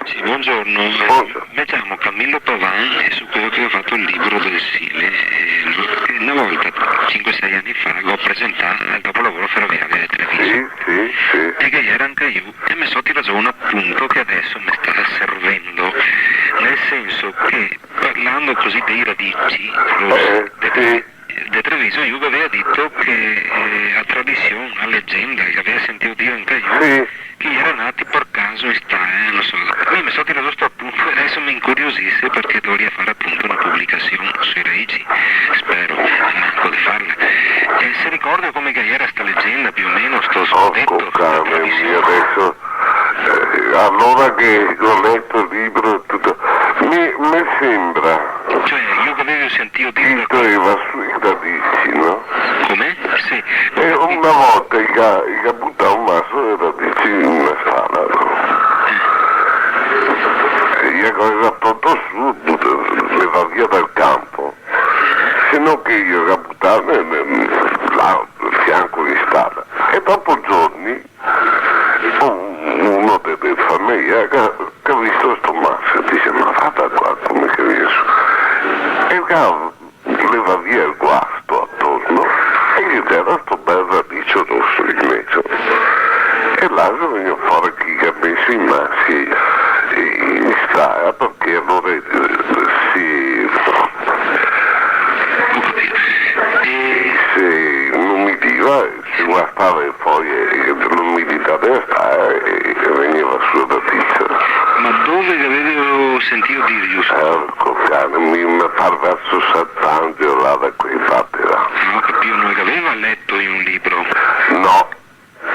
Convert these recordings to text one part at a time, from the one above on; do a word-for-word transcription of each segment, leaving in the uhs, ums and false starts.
Sì, buongiorno. Buongiorno. Me ciamo Camillo Pavan e so queo che ga fato el libro del Sile, eh, che na volta, sinque, sei ani fa, go presentà al Dopolavoro Feroviario de Treviso. Sì, sì, sì. E che gera anca lu, e me so tirà zo un apunto che deso me sta servendo, nel senso che, parlando cusì dei radici, eh, de, sì, de Treviso, lu gaveva dito che, eh, a tradision, a legenda, che gaveva sentìo dir anca lu, sì, che i gera nati par caso in sta, eh, no so. Mi me so tirà zo sto apunto e deso me incuriosise parché dovaria far apunto na publicasion sui radici, spero, manco de farla. E se ricorda come che gera sta legenda, più o meno, sto, sto deto, sta tradision? Porco cane mio, deso, eh, alora che go leto el libro e tuto, mi, me sembra. Cioè, lu che gavevo sentìo dir... Sì, da che gaveva su i radici, no? Come? Sì. E na volta i ga, i ga butà un maso de radici in na stala, no? E i gaveva tolto su, buta-, levà via dal canpo. Se no che i ga butà ne-, ne-, là, fianco de stala. E dopo giorni, un, uno de, de fameja che, che ga visto sto maso, dise: "Ma varda qua come che vien su." E che leva via el guasto atorno, e ghe gera sto bel radicio roso in mezo. E là xe vegnù fora che i ga meso i masi in stala, parché alora, eh, se, se inumidiva, se guastava le foje, eh, l'umidità dea stala, eh, e vegneva su la pizza. Ma dove che gavevo sentìo dir, giusto? Porco cane, mi, me par verso Sant'Angelo, là da quei parti là. Ah, go capìo, no gaveva leto in un libro? No,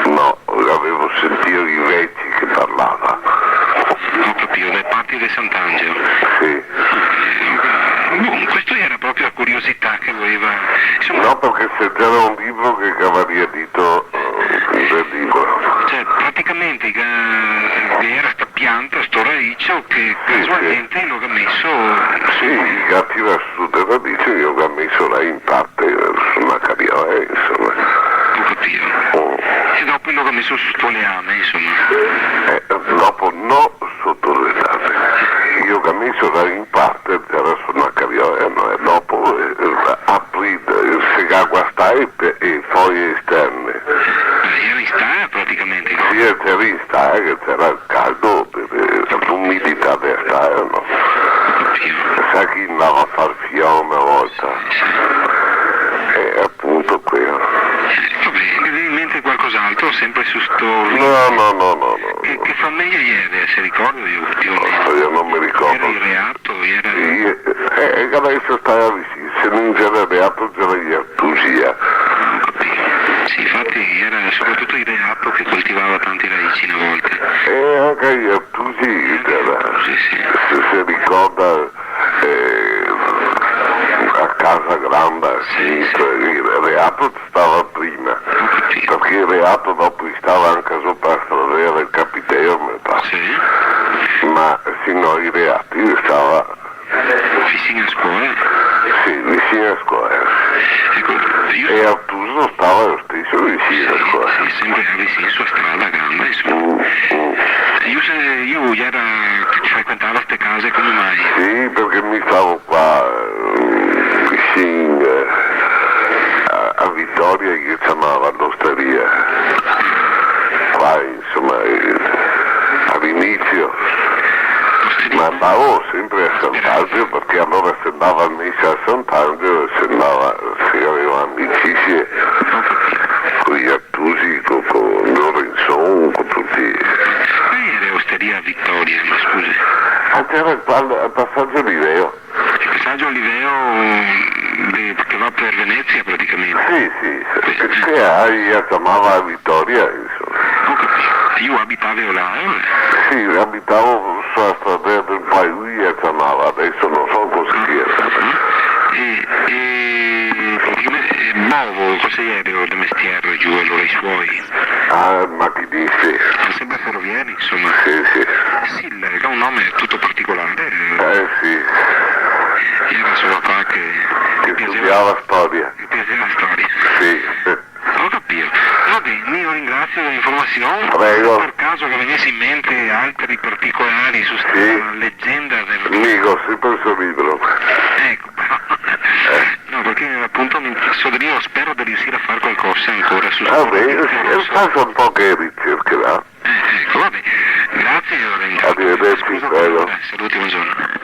no, gavevo sentìo i veci che parlava. Go capìo, dai parti de Sant'Angelo. Sì. Bon, questa gera proprio la curiosità che voleva, insoma. No, parché se gera un libro che gavaria dito, eh, del libro. Cioè, praticamente, che, che gera sta pianta, sto radicio, che, sì, sì, casualmente i lo ga meso su. Sì, i ga tirà su del radicio, i lo ga meso là in parte, eh, su na cariola, eh, insoma. Go capìo. Oh. E dopo i lo ga meso su sto leame, insoma. Eh, dopo no soto le stale. I lo ga meso là in parte, el gera su na cariola, eh, no, e dopo, eh, aprì, eh, se ga guastà e pe-, e foje esterne. Ah, gera in stala praticamente, no? Sì, el gera in stala, che gera caldo, eh, l'umidità dea stala, no? Go capìo. Sa che i ndava a far fiol na volta? Sì. Eh, apunto queo. Eh, va ben, me vien in mente qualcos'altro, sempre su sto... No, no, no, no, no. Che, che fameja gera, se ricorda lu, più o meno? Osta, mi no me ricordo. Gera i Reato, gera... Sì, eh, eh, che deso sta visin, se no gera Reato, gera i Artusi, eh. Ah, go capìo. Sì, infati gera sopratuto i Reato che coltivava tanti radici na volta. Eh, anca i Artusi, eh, gera. Sì, sì. Se, se ricorda, eh, a Casa Granda, sì, sì, sinistra, el Reato stava prima, go capìo, parché el Reato dopo i stava anca sopra la stradea del Capiteo, me par. Sì. Ma se no i Reati stava visin a scola? Sì, visin a scola. Eco, lu... E Artuso stava lo steso visin a scola. Sì, sempre visin su la strada granda, insoma. Mm, mm. Lu se, lu gera che frequentava ste case, come mai? Sì, parché mi stavo qua, eh, visin, eh, a, a Vitoria, che i ciamava l'ostaria. Qua, insoma, eh, a l'inisio. Ma ndavo sempre a Sant'Angelo, parché alora se ndava a mesa a Sant'Angelo, se ndava, se gaveva amicisie coi Artusi, co, co Lorenzon, co tuti. Che gera l'ostaria Vitoria, ma scusi? Ah, gera qua al, al pasajo Liveo. El pasajo Liveo, mm, de, che va par Venezia praticamente. Sì, sì, sì. Sì, sì. Che, che i ciamava Vitoria, insoma. Go capìo. E lu abitava là, eh? Sì, abitavo su la stradea del Paese, i ciamava, deso no so cosa che gera. Ah, ah. E, e, e Bovo, cosa gera de mestier lu, alora, i suoi? Ah, machinisti. Ma sempre ferovieri, insoma. Sì, sì. Silla, che xe un nome tuto particolare. Eh, sì. Gera so papà che, che ghe piaseva, studiava storia. Ghe piaseva la storia. Sì. Go capìo. No, Bene, io ringrazio dell'informazione. Prego. Se per caso che venisse in mente altri particolari su sta Sì. Leggenda del... Digo, sì, per sto libro. Ecco. No, perché appunto mi, so, io spero di riuscire a fare qualcosa ancora su Va bene, sto... sì, faccio un po' che ricerche là. Eh, ecco, vabbè. Grazie allora intanto. Arrivederci, Scusa, prego. Saluti, buongiorno.